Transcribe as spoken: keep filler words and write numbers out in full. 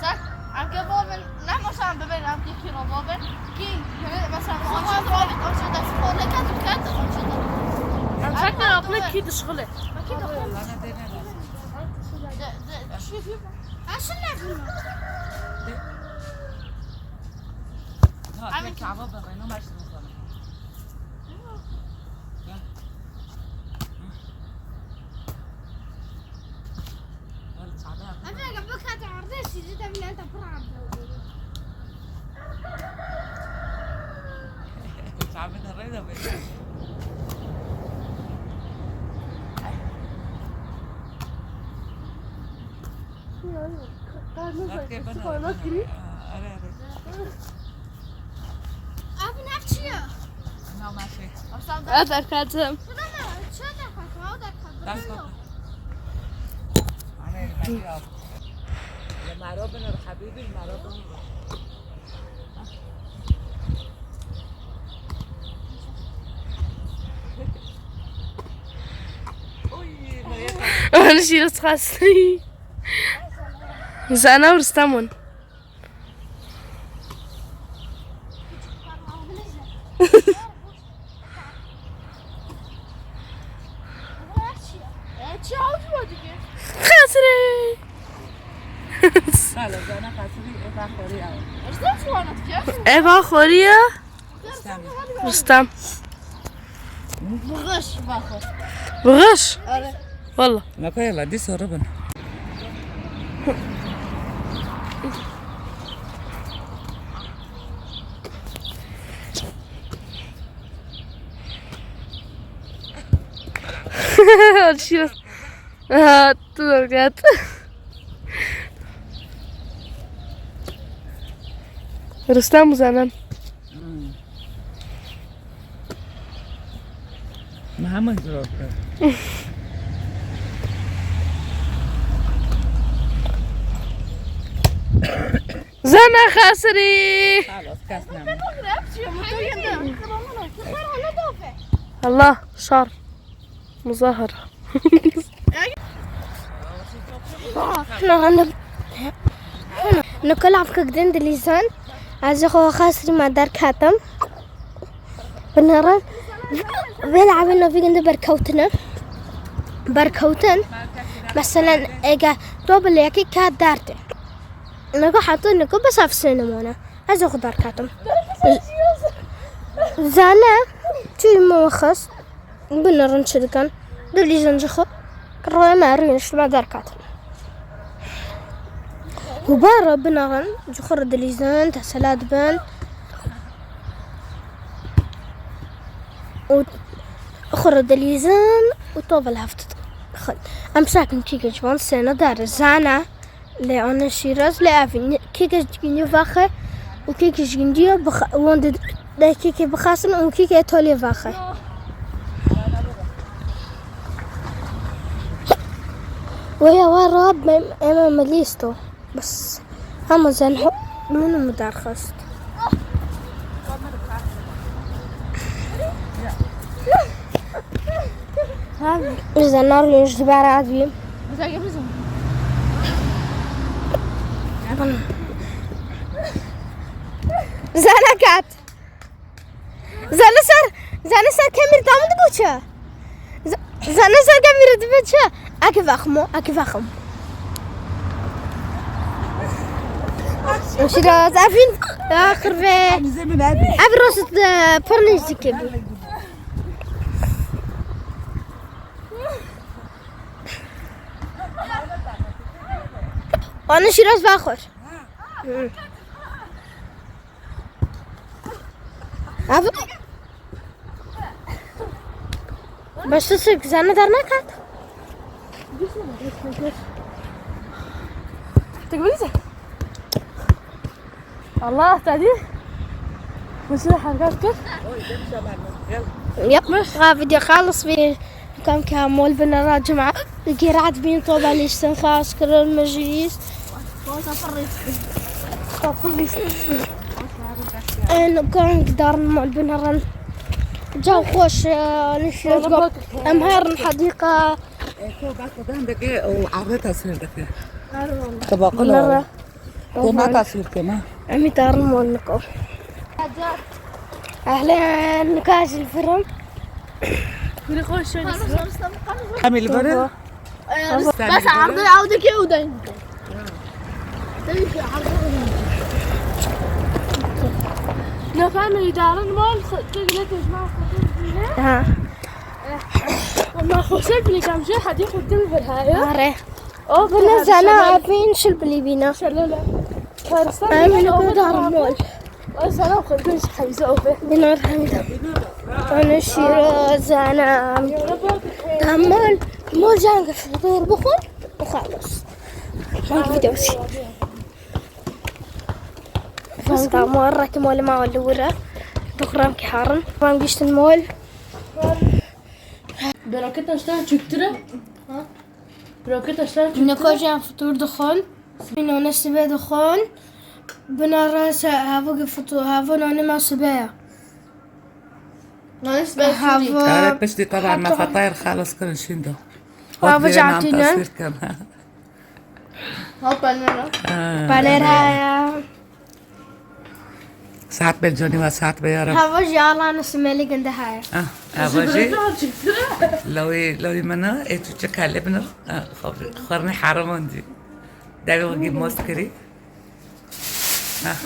Sen, em ke bobin, ne mesela bibin, em ke kîro bobin. Kî, mesela, o çi robin, o çi dest xole ket û ket, o çi de. Em çek ne yapne kî dişxile. Kî dişxile. De, de, şu, şu. Ha, şu ne bu? Ha, Emin. Çava ben, ben, ben, ben. Ev eke bikete erdê, şîrî de bile te pir erdê. Çavê de rê de be. Qanûn Bak, bak, ben bana, bana bana. Kiri. Aa, ara, ara. Abi, ne yapıyor? Tamam, her şey. Hadi arkadaşım. Bu da mı? Şöyle bak, o da bak, bu da Ders yok. Bak. Ana, elime al. Ya, mara bin, habibi, mara bin. Oy, Meryem. Öyle şey nasıl kalsın? Zana Rustam'ın. Xesrê. Eva xorî ya. Rustam. Bixş, baxo. Bixş? Are. Valla. Naka yala, dîsa ribin. Alışıyoruz. Ha, dur, gel. Rustam bu zaman. Hmm. Muhammed Rocker. Zana xasirî. Xalas, kes nema. Allah, şar. Muzahara. Nixwe lavkek din dilîzan. Ez ji xwe xasirî me derketim. Binirin. Vê lawê navî gindi berkewtine. Berkewtin. Meselen, ege to bi lêkî ket derdê. Niko heta niko bes ev sê nimane. Ez ê xwe derketim. Zane, çûyî min xist. Binirin çi dikin. Dilîzin ji xwe. Roye me rûnişt me derketin. Û bara binirin, ji xwe re dilîzin, tesela dibin. Û xwe re dilîzin û to bi hev dikin. Em sakin kî ji wan sêne dare zane. Lê ana şîroz lê evî. Kî kî ji gînî vaxe û kî kî ji gînî bixe, wan di, de kî kî bixasin û kî kî tolê vaxe. Wê ya wa ra em, em, em lîsto. Bes. Ama zen ho, min mi derxist. Bize nar yunus diber abi. Zana kat. Zana ser, zana ser kemir tamam dibu çe. Zana ser kemir dibu çe. Aki vaxmo, aki vaxmo. Şiraz, evin, ya xirve. Ev rost, e, pornizike bi. Anı şiraz vaxor. Hı. Abi. Başta sök, zana dernek at. Tek bilirse. Allah, tadi. Mısır hareket kır. Yapmış. Ha, video خالص في كم كان مول بنا راجمع. قرعد بين طوبة ليش تنخاش كرر مجلس. إنه كان قدر مول بنا رن. جو خوش، آه، نشوف. أمهار الحديقة. Eko bak, o dendeke o avre tasvir deke. Tabaqala. Bunlara. Tema tasvir tema. Emi tarım olnuko. Ahlen, nikaj الفرن. Kamil bere. Bas ardı avdaki o da. Tabii ki ardı. Nefem idarın var, tügüne tecma. Ha. Ama Hosef bile kamcı hadi kurdum bir haya. Are. O Bine zana apin şil bilibina. Şelale. Karsan. Ay, beni o kadar mol. O sana kurdum hemze o be. Biner hemze. Ana şiro zana. Tamam. Mol can gafir bukun. وخلص. ما في دوشي. فهمت مرة كم ولا ما ولا ورا. دخرام كحارن. ما نجيش المول. Bereketna ji te çûktir e? Bereketna ji te çûktir e? Nikojan fitur dixwin. Nane sibe dixwin. Binara se hevû fitur, hevû nane me sibe ye. Nane sibe Hevû. Ara piştî taban me xetayê xelas kirin şîndo. Hevû Wek vê nan catîne. Tasvir kirin. Ha, panera. Ha, Panera ya. Saet bê canî ve saet bê yarim. Hava jî Allah'ın ismeli günde haya. Ah, hava jî. Lawî, lawî min e, ê tu çi kalê bin. Ah, xwe-, xwernê heraman dî. Devê wekî most kirî. Ah.